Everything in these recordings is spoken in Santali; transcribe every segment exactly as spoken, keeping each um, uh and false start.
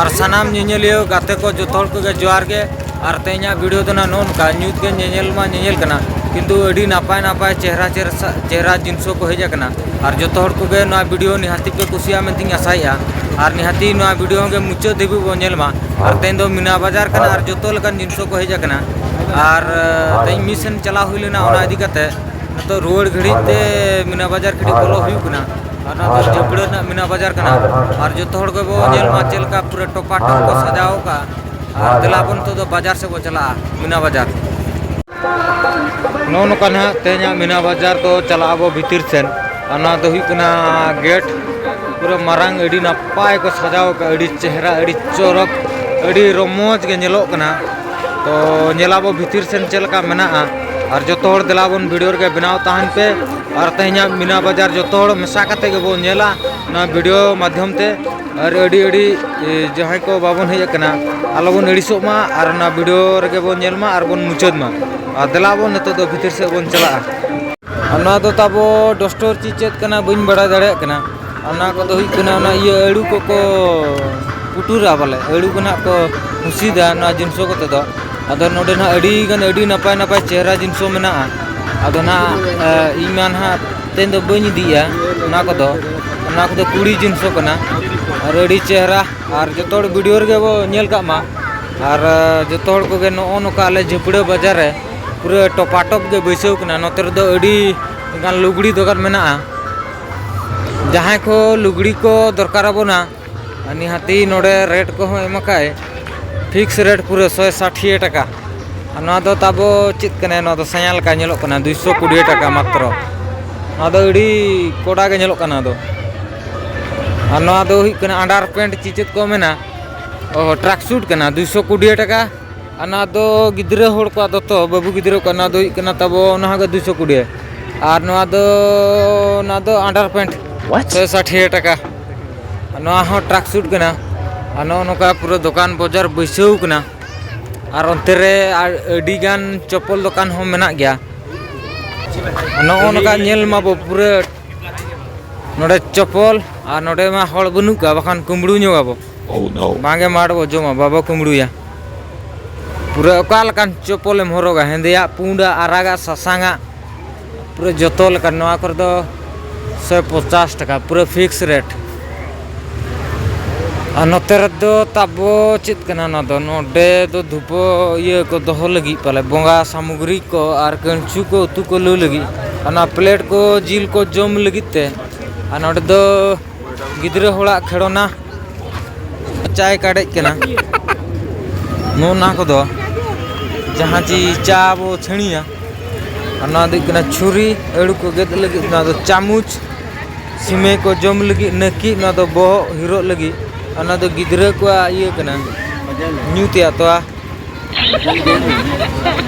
ᱟᱨ ᱥᱟᱱᱟᱢ ᱧᱮᱧᱮᱞᱤᱭᱟᱹ ᱜᱟᱛᱮ ᱠᱚ ᱡᱚᱛᱚ ᱦᱚᱲ ᱠᱚᱜᱮ ᱡᱚᱦᱟᱨ ᱜᱮ᱾ ᱟᱨ ᱛᱮᱦᱮᱧᱟᱜ video ᱫᱚ ᱱᱟᱜ ᱱᱚᱜᱼᱚ ᱱᱚᱝᱠᱟ, ᱧᱩᱛ ᱜᱮ ᱧᱮᱧᱮᱞ ᱢᱟ ᱧᱮᱧᱮᱞ ᱠᱟᱱᱟ, ᱠᱤᱱᱛᱩ ᱟᱹᱰᱤ ᱱᱟᱯᱟᱭ ᱱᱟᱯᱟᱭ ᱪᱮᱦᱨᱟ ᱪᱮᱦᱨᱟ ᱪᱮᱦᱨᱟ ᱡᱤᱱᱤᱥ ᱠᱚ ᱦᱮᱡ ᱟᱠᱟᱱᱟ᱾ ᱟᱨ ᱡᱚᱛᱚ ᱦᱚᱲ ᱠᱚᱜᱮ ᱱᱚᱣᱟ video ᱱᱤᱦᱟᱹᱛᱤ ᱯᱮ ᱠᱩᱥᱤᱭᱟᱜᱼᱟ ᱢᱮᱱᱛᱮᱧ ᱟᱥᱟᱭᱮᱫᱼᱟ᱾ ᱟᱨ ᱱᱤᱦᱟᱹᱛᱤ ᱱᱚᱣᱟ video ᱜᱮ ᱢᱩᱪᱟᱹᱫ ᱫᱷᱟᱹᱵᱤᱡ ᱵᱚᱱ ᱧᱮᱞ ᱢᱟ᱾ ᱟᱨ ᱛᱮᱦᱮᱧ ᱫᱚ ᱢᱤᱱᱟ ᱵᱟᱡᱟᱨ ᱠᱟᱱᱟ ᱟᱨ ᱡᱚᱛᱚ ᱞᱮᱠᱟᱱ ᱡᱤᱱᱤᱥ ᱠᱚ ᱦᱮᱡ ᱟᱠᱟᱱᱟ᱾ ᱟᱨ ᱛᱮᱦᱮᱧ ᱢᱤᱫ ᱥᱮᱱ ᱪᱟᱞᱟᱣ ᱦᱩᱭ ᱞᱮᱱᱟ, ᱚᱱᱟ ᱤᱫᱤ ᱠᱟᱛᱮ ᱱᱤᱛᱚᱜ ᱨᱩᱣᱟᱹᱲ ᱜᱷᱟᱹᱲᱤᱡ ᱛᱮ ᱢᱤᱱᱟ ᱵᱟᱡᱟᱨ ᱠᱟᱹᱴᱤᱡ ᱵᱚᱞᱚ ᱦᱩᱭᱩᱜ ᱠᱟᱱᱟ᱾ ᱟᱨ ᱱᱚᱣᱟ ᱫᱚ ᱡᱷᱟᱹᱯᱲᱟᱹ ᱨᱮᱱᱟᱜ ᱢᱤᱱᱟ ᱵᱟᱡᱟᱨ ᱠᱟᱱᱟ᱾ ᱟᱨ ᱡᱚᱛᱚ ᱦᱚᱲ ᱜᱮᱵᱚ ᱧᱮᱞ ᱢᱟ ᱪᱮᱫ ᱞᱮᱠᱟ ᱯᱩᱨᱟᱹ ᱴᱚᱯᱟ ᱴᱚᱯ ᱠᱚ ᱥᱟᱡᱟᱣ ᱟᱠᱟᱫᱼᱟ᱾ ᱟᱨ ᱫᱮᱞᱟ ᱵᱚᱱ ᱱᱤᱛᱚᱜ ᱫᱚ ᱵᱟᱡᱟᱨ ᱥᱮᱫ ᱵᱚ ᱪᱟᱞᱟᱜᱼᱟ, ᱢᱤᱱᱟ ᱵᱟᱡᱟᱨ᱾ ᱱᱚᱜᱼᱚ ᱱᱚᱝᱠᱟ ᱱᱟᱦᱟᱜ ᱛᱮᱦᱮᱧᱟᱜ ᱢᱤᱱᱟ ᱵᱟᱡᱟᱨ ᱫᱚ ᱪᱟᱞᱟᱜ ᱟᱵᱚ ᱵᱷᱤᱛᱤᱨ ᱥᱮᱱ᱾ ᱟᱨ ᱱᱚᱣᱟ ᱫᱚ ᱦᱩᱭᱩᱜ ᱠᱟᱱᱟ gate, ᱯᱩᱨᱟᱹ ᱢᱟᱨᱟᱝ, ᱟᱹᱰᱤ ᱱᱟᱯᱟᱭ ᱠᱚ ᱥᱟᱡᱟᱣ ᱟᱠᱟᱫᱼᱟ, ᱟᱹᱰᱤ ᱪᱮᱦᱨᱟ, ᱟᱹᱰᱤ ᱪᱚᱨᱚᱠ, ᱟᱹᱰᱤ ᱨᱚᱢᱚᱡᱽ ᱜᱮ ᱧᱮᱞᱚᱜ ᱠᱟᱱᱟ᱾ ᱛᱚ ᱧᱮᱞᱟᱵᱚ ᱵᱷᱤᱛᱤᱨ ᱥᱮᱱ ᱪᱮᱫ ᱞᱮᱠᱟ ᱢᱮᱱᱟᱜᱼᱟ᱾ ᱟᱨ ᱡᱚᱛᱚ ᱦᱚᱲ ᱫᱮᱞᱟ ᱵᱚᱱ video ᱨᱮᱜᱮ ᱵᱮᱱᱟᱣ ᱛᱟᱦᱮᱱ ᱯᱮ᱾ ᱟᱨ ᱛᱮᱦᱮᱧᱟᱜ ᱢᱤᱱᱟ ᱵᱟᱡᱟᱨ ᱡᱚᱛᱚ ᱦᱚᱲ ᱢᱮᱥᱟ ᱠᱟᱛᱮ ᱜᱮᱵᱚᱱ ᱧᱮᱞᱟ ᱱᱚᱣᱟ video ᱢᱟᱫᱽᱫᱷᱚᱢ ᱛᱮ᱾ ᱟᱨ ᱟᱹᱰᱤ ᱟᱹᱰᱤ, ᱮ, ᱡᱟᱦᱟᱸᱭ ᱠᱚ ᱵᱟᱵᱚᱱ ᱦᱮᱡ ᱟᱠᱟᱱᱟ, ᱟᱞᱚᱵᱚᱱ ᱟᱹᱲᱤᱥᱚᱜ ᱢᱟ ᱟᱨ ᱚᱱᱟ video ᱨᱮᱜᱮ ᱵᱚᱱ ᱧᱮᱞ ᱢᱟ ᱟᱨ ᱵᱚᱱ ᱢᱩᱪᱟᱹᱫ ᱢᱟ᱾ ᱟᱨ ᱫᱮᱞᱟ ᱵᱚᱱ ᱱᱤᱛᱚᱜ ᱫᱚ ᱵᱷᱤᱛᱤᱨ ᱥᱮᱫ ᱵᱚᱱ ᱪᱟᱞᱟᱜᱼᱟ᱾ ᱟᱨ ᱱᱚᱣᱟ ᱫᱚ ᱛᱟᱵᱚ ᱰᱚᱥᱴᱚᱨ ᱪᱮᱫ ᱪᱮᱫ ᱠᱟᱱᱟ ᱵᱟᱹᱧ ᱵᱟᱲᱟᱭ ᱫᱟᱲᱮᱭᱟᱜ ᱠᱟᱱᱟ᱾ ᱚᱱᱟ ᱠᱚᱫᱚ ᱦᱩᱭᱩᱜ ᱠᱟᱱᱟ ᱚᱱᱟ ᱤᱭᱟᱹ ᱟᱹᱲᱩ ᱠᱚᱠᱚ ᱯᱩᱴᱩᱨᱟ ᱵᱚᱞᱮ, ᱟᱹᱲᱩ ᱠᱚ ᱱᱟᱦᱟᱜ ᱠᱚ ᱦᱩᱥᱤᱫᱟ ᱱᱚᱣᱟ ᱡᱤᱱᱤᱥ ᱠᱚᱛᱮ ᱫᱚ᱾ ᱟᱫᱚ ᱱᱚᱰᱮ ᱱᱟᱦᱟᱜ ᱟᱹᱰᱤ ᱜᱟᱱ ᱟᱹᱰᱤ ᱱᱟᱯᱟᱭ ᱱᱟᱯᱟᱭ ᱪᱮᱦᱨᱟ ᱡᱤᱱᱤᱥ ᱠᱚ ᱢᱮᱱᱟᱜᱼᱟ᱾ ᱟᱫᱚ ᱱᱟᱦᱟᱜ, ᱮ, ᱤᱧ ᱢᱟ ᱱᱟᱦᱟᱜ ᱛᱮᱦᱮᱧ ᱫᱚ ᱵᱟᱹᱧ ᱤᱫᱤᱭᱟ ᱚᱱᱟ ᱠᱚᱫᱚ᱾ ᱚᱱᱟ ᱠᱚᱫᱚ ᱠᱩᱲᱤ ᱡᱤᱱᱤᱥ ᱠᱟᱱᱟ ᱟᱨ ᱟᱹᱰᱤ ᱪᱮᱦᱨᱟ᱾ ᱟᱨ ᱡᱚᱛᱚ ᱦᱚᱲ video ᱨᱮᱜᱮ ᱵᱚ ᱧᱮᱞ ᱠᱟᱜ ᱢᱟ᱾ ᱟᱨ, ᱮ, ᱡᱚᱛᱚ ᱦᱚᱲ ᱠᱚᱜᱮ ᱱᱚᱜᱼᱚ ᱱᱚᱝᱠᱟ ᱟᱞᱮ ᱡᱷᱟᱹᱯᱲᱟᱹ ᱵᱟᱡᱟᱨ ᱨᱮ ᱯᱩᱨᱟᱹ ᱴᱚᱯᱟᱴᱚᱯ ᱜᱮ ᱵᱟᱹᱭᱥᱟᱹᱣ ᱠᱟᱱᱟ᱾ ᱱᱚᱛᱮ ᱨᱮᱫᱚ ᱟᱹᱰᱤ ᱜᱟᱱ ᱞᱩᱜᱽᱲᱤ ᱫᱚᱠᱟᱱ ᱢᱮᱱᱟᱜᱼᱟ᱾ ᱡᱟᱦᱟᱸᱭ ᱠᱚ ᱞᱩᱜᱽᱲᱤ ᱠᱚ ᱫᱚᱨᱠᱟᱨ ᱟᱵᱚᱱᱟ, ᱱᱤᱦᱟᱹᱛᱤ ᱱᱚᱰᱮ rate ᱠᱚᱦᱚᱸ ᱮᱢ ᱟᱠᱟᱫ, fix rate ᱯᱩᱨᱟᱹ ᱥᱚᱭ ᱥᱟᱴᱷᱤᱭᱟᱹ ᱴᱟᱠᱟ᱾ ᱟᱨ ᱱᱚᱣᱟ ᱫᱚ ᱛᱟᱵᱚ ᱪᱮᱫ ᱠᱟᱱᱟ? ᱱᱚᱣᱟ ᱫᱚ ᱥᱟᱭᱟ ᱞᱮᱠᱟ ᱧᱮᱞᱚᱜ ᱠᱟᱱᱟ, ᱫᱩᱭᱥᱚ ᱠᱩᱲᱤ ᱴᱟᱠᱟ ᱢᱟᱛᱨᱚ᱾ ᱱᱚᱣᱟ ᱫᱚ ᱟᱹᱰᱤ ᱠᱚᱰᱟ ᱜᱮ ᱧᱮᱞᱚᱜ ᱠᱟᱱᱟ᱾ ᱟᱫᱚ ᱟᱨ ᱱᱚᱣᱟ ᱫᱚ ᱦᱩᱭᱩᱜ ᱠᱟᱱᱟ underpant, ᱪᱮᱫ ᱪᱮᱫ ᱠᱚ ᱢᱮᱱᱟ, ᱚ, track suit ᱠᱟᱱᱟ, ᱫᱩᱭᱥᱚ ᱠᱩᱲᱤ ᱴᱟᱠᱟ᱾ ᱟᱨ ᱱᱚᱣᱟ ᱫᱚ ᱜᱤᱫᱽᱨᱟᱹ ᱦᱚᱲ ᱠᱚᱣᱟᱜ ᱫᱚᱛᱚ, ᱵᱟᱹᱵᱩ ᱜᱤᱫᱽᱨᱟᱹ ᱠᱚᱣᱟᱜ, ᱱᱚᱣᱟ ᱫᱚ ᱦᱩᱭᱩᱜ ᱠᱟᱱᱟ ᱛᱟᱵᱚ, ᱚᱱᱟ ᱦᱚᱸ ᱜᱮ ᱫᱩᱭᱥᱚ ᱠᱩᱲᱤ᱾ ᱟᱨ ᱱᱚᱣᱟ ᱫᱚ, ᱱᱚᱣᱟ ᱫᱚ underpant, ᱥᱚᱭ ᱥᱟᱴᱷᱤᱭᱟᱹ ᱴᱟᱠᱟ᱾ ᱟᱨ ᱱᱚᱣᱟ ᱦᱚᱸ track suit ᱠᱟᱱᱟ᱾ ᱟᱨ ᱱᱚᱜᱼᱚ ᱱᱚᱝᱠᱟ ᱯᱩᱨᱟᱹ ᱫᱚᱠᱟᱱ ᱵᱟᱡᱟᱨ ᱵᱟᱹᱭᱥᱟᱹᱣ ᱠᱟᱱᱟ᱾ ᱟᱨ ᱚᱱᱛᱮ ᱨᱮ ᱟᱨ ᱟᱹᱰᱤ ᱜᱟᱱ ᱪᱚᱯᱯᱚᱞ ᱫᱚᱠᱟᱱ ᱦᱚᱸ ᱢᱮᱱᱟᱜ ᱜᱮᱭᱟ᱾ ᱱᱚᱜᱼᱚ ᱱᱚᱝᱠᱟ ᱧᱮᱞ ᱢᱟᱵᱚ ᱯᱩᱨᱟᱹ ᱱᱚᱰᱮ ᱪᱚᱯᱯᱚᱞ, ᱟᱨ ᱱᱚᱰᱮ ᱢᱟ ᱦᱚᱲ ᱵᱟᱹᱱᱩᱜ ᱠᱚᱣᱟ, ᱵᱟᱠᱷᱟᱱ ᱠᱩᱢᱵᱽᱲᱩ ᱧᱚᱜ ᱟᱵᱚ᱾ Oh no. ᱵᱟᱝᱜᱮ ᱢᱟᱴ ᱵᱚ ᱡᱚᱢᱟ, ᱵᱟᱵᱚ ᱠᱩᱢᱵᱽᱲᱩᱭᱟ᱾ ᱯᱩᱨᱟᱹ ᱚᱠᱟ ᱞᱮᱠᱟᱱ ᱪᱚᱯᱚᱞᱮᱢ ᱦᱚᱨᱚᱜᱟ, ᱦᱮᱸᱫᱮᱭᱟᱜ, ᱯᱩᱸᱰᱟᱜ, ᱟᱨᱟᱜᱟᱜ, ᱥᱟᱥᱟᱝᱟᱜ, ᱯᱩᱨᱟᱹ ᱡᱚᱛᱚ ᱞᱮᱠᱟᱱ᱾ ᱱᱚᱣᱟ ᱠᱚᱨᱮ ᱫᱚ ᱥᱚᱭ ᱯᱚᱪᱟᱥ ᱴᱟᱠᱟ, ᱯᱩᱨᱟᱹ ᱯᱷᱤᱠᱥ ᱨᱮᱴ᱾ ᱟᱨ ᱱᱚᱛᱮ ᱨᱮᱫᱚ ᱛᱟᱵᱚ ᱪᱮᱫ ᱠᱟᱱᱟ ᱱᱚᱣᱟ ᱫᱚ? ᱱᱚᱰᱮ ᱫᱚ ᱫᱷᱩᱯᱟᱹ ᱤᱭᱟᱹ ᱠᱚ ᱫᱚᱦᱚ ᱞᱟᱹᱜᱤᱫ ᱯᱟᱞᱮ, ᱵᱚᱸᱜᱟ ᱥᱟᱢᱚᱜᱽᱨᱤ ᱠᱚ ᱟᱨ ᱠᱟᱹᱧᱪᱩ ᱠᱚ, ᱩᱛᱩ ᱠᱚ ᱞᱩ ᱞᱟᱹᱜᱤᱫ, ᱚᱱᱟ ᱯᱞᱮᱴ ᱠᱚ, ᱡᱤᱞ ᱠᱚ ᱡᱚᱢ ᱞᱟᱹᱜᱤᱫ ᱛᱮ᱾ ᱟᱨ ᱱᱚᱰᱮ ᱫᱚ ᱜᱤᱫᱽᱨᱟᱹ ᱦᱚᱲᱟᱜ ᱠᱷᱮᱲᱚᱱᱟ, ᱪᱟᱭ ᱠᱟᱰᱮᱡ ᱠᱟᱱᱟ᱾ ᱱᱚᱜᱼᱚ ᱱᱟ ᱠᱚᱫᱚ ᱡᱟᱦᱟᱸ ᱪᱤ ᱪᱟ ᱵᱚ ᱪᱷᱟᱹᱲᱤᱭᱟ, ᱟᱨ ᱱᱚᱣᱟ ᱫᱚ ᱦᱩᱭᱩᱜ ᱠᱟᱱᱟ ᱪᱷᱩᱨᱤ, ᱟᱹᱲᱩ ᱠᱚ ᱜᱮᱫ ᱞᱟᱹᱜᱤᱫ, ᱱᱚᱣᱟ ᱫᱚ ᱪᱟᱢᱩᱪ, ᱥᱤᱢᱮ ᱠᱚ ᱡᱚᱢ ᱞᱟᱹᱜᱤᱫ ᱱᱟᱹᱠᱤᱡ, ᱱᱚᱣᱟ ᱫᱚ ᱵᱚᱦᱚᱜ ᱦᱤᱨᱚᱜ ᱞᱟᱹᱜᱤᱫ, ᱟᱨ ᱱᱚᱣᱟ ᱫᱚ ᱜᱤᱫᱽᱨᱟᱹ ᱠᱚᱣᱟᱜ ᱤᱭᱟᱹ ᱠᱟᱱᱟ, ᱧᱩ ᱛᱮᱭᱟᱜ ᱛᱚᱣᱟ᱾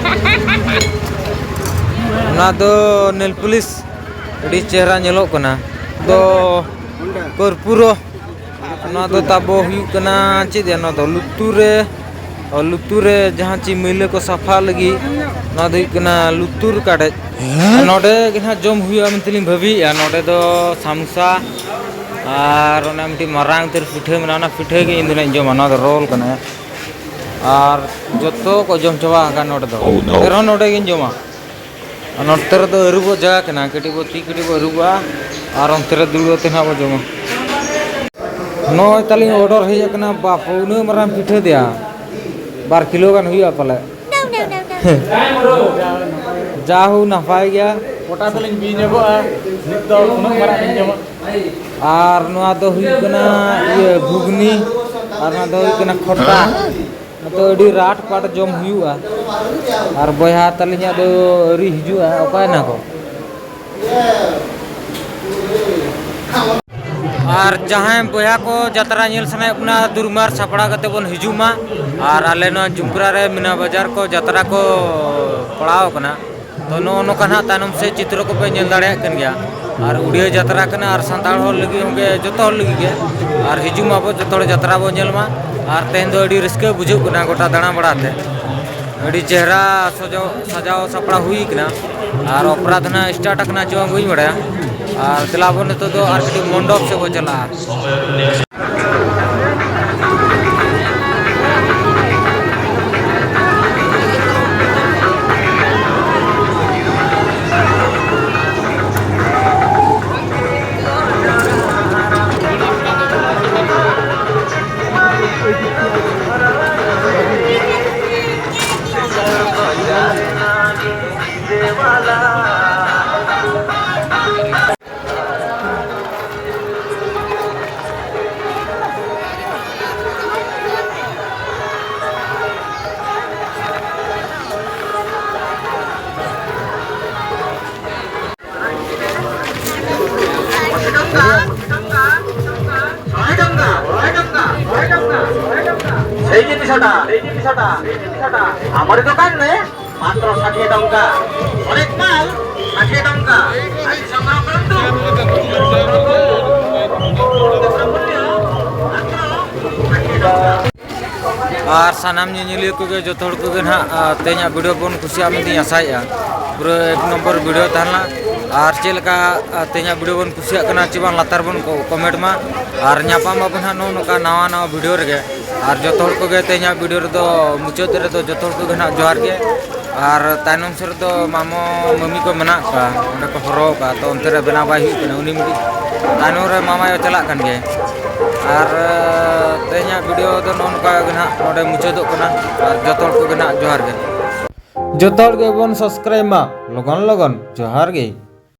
ᱚᱱᱟ ᱫᱚ ᱱᱮᱞ ᱯᱚᱞᱤᱥ, ᱟᱹᱰᱤ ᱪᱮᱦᱨᱟ ᱧᱮᱞᱚᱜ ᱠᱟᱱᱟ᱾ ᱫᱚ ᱠᱚᱨᱯᱩᱨᱚ, ᱚᱱᱟ ᱫᱚ ᱛᱟᱵᱚ ᱦᱩᱭᱩᱜ ᱠᱟᱱᱟ ᱪᱮᱫ ᱭᱟ, ᱱᱚᱣᱟ ᱫᱚ ᱞᱩᱛᱩᱨ ᱨᱮ, ᱞᱩᱛᱩᱨ ᱨᱮ ᱡᱟᱦᱟᱸ ᱪᱮᱫ ᱢᱟᱹᱭᱞᱟᱹ ᱠᱚ ᱥᱟᱯᱷᱟ ᱞᱟᱹᱜᱤᱫ, ᱱᱚᱣᱟ ᱫᱚ ᱦᱩᱭᱩᱜ ᱠᱟᱱᱟ ᱞᱩᱛᱩᱨ ᱠᱟᱰᱮᱡ᱾ ᱱᱚᱰᱮ ᱜᱮ ᱱᱟᱦᱟᱜ ᱡᱚᱢ ᱦᱩᱭᱩᱜᱼᱟ ᱢᱮᱱᱛᱮ ᱞᱤᱧ ᱵᱷᱟᱹᱵᱤᱭᱮᱫᱼᱟ᱾ ᱱᱚᱰᱮ ᱫᱚ ᱥᱟᱢᱳᱥᱟ ᱟᱨ ᱚᱱᱟ ᱢᱤᱫᱴᱤᱡ ᱢᱟᱨᱟᱝ ᱩᱛᱟᱹᱨ ᱯᱤᱴᱷᱟᱹ ᱢᱮᱱᱟᱜᱼᱟ, ᱚᱱᱟ ᱯᱤᱴᱷᱟᱹ ᱜᱮ ᱤᱧ ᱫᱚ ᱱᱟᱦᱟᱜ ᱤᱧ ᱡᱚᱢᱟ᱾ ᱱᱚᱣᱟ ᱫᱚ ᱨᱳᱞ ᱠᱟᱱᱟ᱾ ᱟᱨ ᱡᱚᱛᱚ ᱠᱚ ᱡᱚᱢ ᱪᱟᱵᱟ ᱟᱠᱟᱫ ᱱᱚᱰᱮ ᱫᱚ᱾ Oh, no. ᱮᱱᱨᱮᱦᱚᱸ ᱱᱚᱰᱮ ᱜᱤᱧ ᱡᱚᱢᱟ᱾ ᱟᱨ ᱱᱚᱛᱮ ᱨᱮᱫᱚ ᱟᱹᱨᱩᱵᱚᱜ ᱡᱟᱭᱜᱟ ᱠᱟᱱᱟ, ᱠᱟᱹᱴᱤᱡ ᱵᱚ ᱛᱤ ᱠᱟᱹᱴᱤᱡ ᱵᱚ ᱟᱹᱨᱩᱵᱚᱜᱼᱟ ᱟᱨ ᱚᱱᱛᱮ ᱨᱮ ᱫᱩᱲᱩᱵ ᱠᱟᱛᱮ ᱱᱟᱦᱟᱜ ᱵᱚ ᱡᱚᱢᱟ᱾ ᱱᱚᱜᱼᱚᱭ ᱛᱟᱞᱤᱧ ᱚᱰᱟᱨ ᱦᱮᱡ ᱟᱠᱟᱱᱟ, ᱵᱟᱯ, ᱩᱱᱟᱹᱜ ᱢᱟᱨᱟᱝ ᱯᱤᱴᱷᱟᱹ ᱫᱮᱭᱟ, ᱵᱟᱨ ᱠᱤᱞᱳ ᱜᱟᱱ ᱦᱩᱭᱩᱜᱼᱟ ᱯᱟᱞᱮ᱾ ᱡᱟ ᱦᱳ, ᱱᱟᱯᱟᱭ ᱜᱮᱭᱟ᱾ ᱜᱚᱴᱟ ᱛᱮᱞᱤᱧ ᱵᱤ ᱧᱚᱜᱚᱜᱼᱟ, ᱱᱤᱛ ᱫᱚ ᱩᱱᱟᱹᱜ ᱢᱟᱨᱟᱝ ᱞᱤᱧ ᱡᱚᱢᱟ᱾ ᱟᱨ ᱱᱚᱣᱟ ᱫᱚ ᱦᱩᱭᱩᱜ ᱠᱟᱱᱟ ᱤᱭᱟᱹ ᱜᱷᱩᱜᱽᱱᱤ, ᱟᱨ ᱱᱚᱣᱟ ᱫᱚ ᱦᱩᱭᱩᱜ ᱠᱟᱱᱟ ᱠᱷᱚᱴᱟ᱾ ᱱᱚᱛᱮ ᱟᱹᱰᱤ ᱨᱟᱴ ᱯᱟᱴ ᱡᱚᱢ ᱦᱩᱭᱩᱜᱼᱟ᱾ ᱟᱨ ᱵᱚᱭᱦᱟ ᱛᱟᱹᱞᱤᱧᱟᱜ ᱫᱚ ᱟᱹᱣᱨᱤ ᱦᱤᱡᱩᱜᱼᱟ, ᱚᱠᱟᱭᱮᱱᱟ ᱠᱚ? ᱟᱨ ᱡᱟᱦᱟᱸᱭ ᱵᱚᱭᱦᱟ ᱠᱚ ᱡᱟᱛᱨᱟ ᱧᱮᱞ ᱥᱟᱱᱟᱭᱮᱫ ᱵᱚᱱᱟ, ᱫᱩᱨᱢᱟᱨ ᱥᱟᱯᱲᱟᱣ ᱠᱟᱛᱮ ᱵᱚᱱ ᱦᱤᱡᱩᱜ ᱢᱟ᱾ ᱟᱨ ᱟᱞᱮ ᱱᱚᱣᱟ ᱡᱩᱢᱠᱨᱟ ᱨᱮ ᱢᱤᱱᱟ ᱵᱟᱡᱟᱨ ᱠᱚ ᱡᱟᱛᱨᱟ ᱠᱚ ᱯᱟᱲᱟᱣ ᱠᱟᱱᱟ᱾ ᱛᱚ, ᱱᱚᱜᱼᱚ ᱱᱚᱝᱠᱟ ᱱᱟᱦᱟᱜ ᱛᱟᱭᱱᱚᱢ ᱥᱮᱫ ᱪᱤᱛᱨᱚ ᱠᱚᱯᱮ ᱧᱮᱞ ᱫᱟᱲᱮᱭᱟᱜ ᱠᱟᱱ ᱜᱮᱭᱟ᱾ ᱟᱨ ᱩᱰᱤᱭᱟᱹ ᱡᱟᱛᱨᱟ ᱠᱟᱱᱟ, ᱟᱨ ᱥᱟᱱᱛᱟᱲ ᱦᱚᱲ ᱞᱟᱹᱜᱤᱫ ᱦᱚᱸ ᱜᱮ, ᱡᱚᱛᱚ ᱦᱚᱲ ᱞᱟᱹᱜᱤᱫ ᱜᱮ᱾ ᱟᱨ ᱦᱤᱡᱩᱜ ᱢᱟᱵᱚ, ᱡᱚᱛᱚ ᱦᱚᱲ ᱡᱟᱛᱨᱟ ᱵᱚ ᱧᱮᱞ ᱢᱟ᱾ ᱟᱨ ᱛᱮᱦᱮᱧ ᱫᱚ ᱟᱹᱰᱤ ᱨᱟᱹᱥᱠᱟᱹ ᱵᱩᱡᱷᱟᱹᱜ ᱠᱟᱱᱟ ᱜᱚᱴᱟ ᱫᱟᱬᱟ ᱵᱟᱲᱟ ᱛᱮ᱾ ᱟᱹᱰᱤ ᱪᱮᱦᱨᱟ ᱥᱟᱡᱟᱣ, ᱥᱟᱡᱟᱣ ᱥᱟᱯᱲᱟᱣ ᱦᱩᱭ ᱠᱟᱱᱟ᱾ ᱟᱨ ᱚᱯᱮᱨᱟ ᱫᱚ ᱱᱟᱦᱟᱜ start ᱟᱠᱟᱱᱟ ᱪᱚ ᱵᱟᱹᱧ ᱵᱟᱲᱟᱭᱟ᱾ ᱟᱨ ᱫᱮᱞᱟ ᱵᱚᱱ ᱱᱤᱛᱚᱜ ᱫᱚ ᱟᱨ ᱠᱟᱹᱴᱤᱡ ᱢᱚᱱᱰᱚᱯ ᱥᱮᱫ ᱵᱚ ᱪᱟᱞᱟᱜᱼᱟ᱾ ଶହେ ଟଙ୍କା, ଶହେ ଟଙ୍କା, ଶହେ ଟଙ୍କା, ଶହେ ଟଙ୍କା। ସେଇ ଜିନିଷଟା, ସେଇ ଜିନିଷଟା, ସେଇ ଜିନିଷଟା। ଆମରି ଦୋକାନରେ ମାତ୍ର ଷାଠିଏ ଟଙ୍କା। ହରେକ ମାଲ ଷାଠିଏ ଟଙ୍କା। ଆଜି ସଂଗ୍ରହ କରନ୍ତୁ। ମାତ୍ର ଷାଠିଏ ଟଙ୍କା। ᱟᱨ ᱥᱟᱱᱟᱢ ᱧᱮᱧᱮᱞᱤᱭᱟᱹ ᱠᱚᱜᱮ, ᱡᱚᱛᱚ ᱦᱚᱲ ᱠᱚᱜᱮ ᱱᱟᱦᱟᱜ, ᱟ, ᱛᱮᱦᱮᱧᱟᱜ video ᱵᱚᱱ ᱠᱩᱥᱤᱭᱟᱜᱼᱟ ᱢᱮᱱᱛᱮᱧ ᱟᱥᱟᱭᱮᱫᱼᱟ᱾ ᱯᱩᱨᱟᱹ ᱮᱠ ᱱᱚᱢᱵᱚᱨ video ᱛᱟᱦᱮᱸ ᱞᱮᱱᱟ᱾ ᱟᱨ ᱪᱮᱫ ᱞᱮᱠᱟ, ᱟ, ᱛᱮᱦᱮᱧᱟᱜ video ᱵᱚᱱ ᱠᱩᱥᱤᱭᱟᱜ ᱠᱟᱱᱟ ᱪᱮ ᱵᱟᱝ, ᱞᱟᱛᱟᱨ ᱵᱚᱱ ᱠᱚ-, comment ᱢᱟ᱾ ᱟᱨ ᱧᱟᱯᱟᱢ ᱟᱵᱚᱱ ᱦᱟᱸᱜ ᱱᱚᱜᱼᱚ ᱱᱚᱝᱠᱟ ᱱᱟᱣᱟ ᱱᱟᱣᱟ video ᱨᱮᱜᱮ᱾ ᱟᱨ ᱡᱚᱛᱚ ᱦᱚᱲ ᱠᱚᱜᱮ ᱛᱮᱦᱮᱧᱟᱜ video ᱨᱮᱫᱚ, ᱢᱩᱪᱟᱹᱫ ᱨᱮᱫᱚ ᱡᱚᱛᱚ ᱦᱚᱲ ᱠᱚᱜᱮ ᱱᱟᱦᱟᱜ ᱡᱚᱦᱟᱨ ᱜᱮ᱾ ᱟᱨ ᱛᱟᱭᱱᱚᱢ ᱥᱮᱫ ᱨᱮᱫᱚ ᱢᱟᱢᱚ ᱢᱟᱹᱢᱤ ᱠᱚ ᱢᱮᱱᱟᱜ ᱠᱚᱣᱟ, ᱚᱸᱰᱮ ᱠᱚ ᱦᱚᱨᱦᱚ ᱟᱠᱟᱫᱼᱟ, ᱛᱚ ᱚᱱᱛᱮ ᱨᱮ ᱵᱮᱱᱟᱣ ᱵᱟᱭ ᱦᱩᱭᱩᱜ ᱠᱟᱱᱟ᱾ ᱩᱱᱤ ᱢᱤᱫᱴᱤᱡ ᱛᱟᱭᱱᱚᱢ ᱨᱮ ᱢᱟᱢᱟᱭ ᱪᱟᱞᱟᱜ ᱠᱟᱱ ᱜᱮᱭᱟ᱾ ᱟᱨ, ᱮ, ᱛᱮᱦᱮᱧᱟᱜ video ᱫᱚ ᱱᱚᱜᱼᱚ ᱱᱚᱝᱠᱟ ᱜᱮ ᱱᱟᱦᱟᱜ ᱱᱚᱰᱮ ᱢᱩᱪᱟᱹᱫᱚᱜ ᱠᱟᱱᱟ᱾ ᱟᱨ ᱡᱚᱛᱚ ᱦᱚᱲ ᱠᱚᱜᱮ ᱱᱟᱦᱟᱜ ᱡᱚᱦᱟᱨ ᱜᱮ᱾ ᱡᱚᱛᱚ ᱦᱚᱲ ᱜᱮᱵᱚᱱ subscribe ᱢᱟ ᱞᱚᱜᱚᱱ ᱞᱚᱜᱚᱱ᱾ ᱡᱚᱦᱟᱨ ᱜᱮ᱾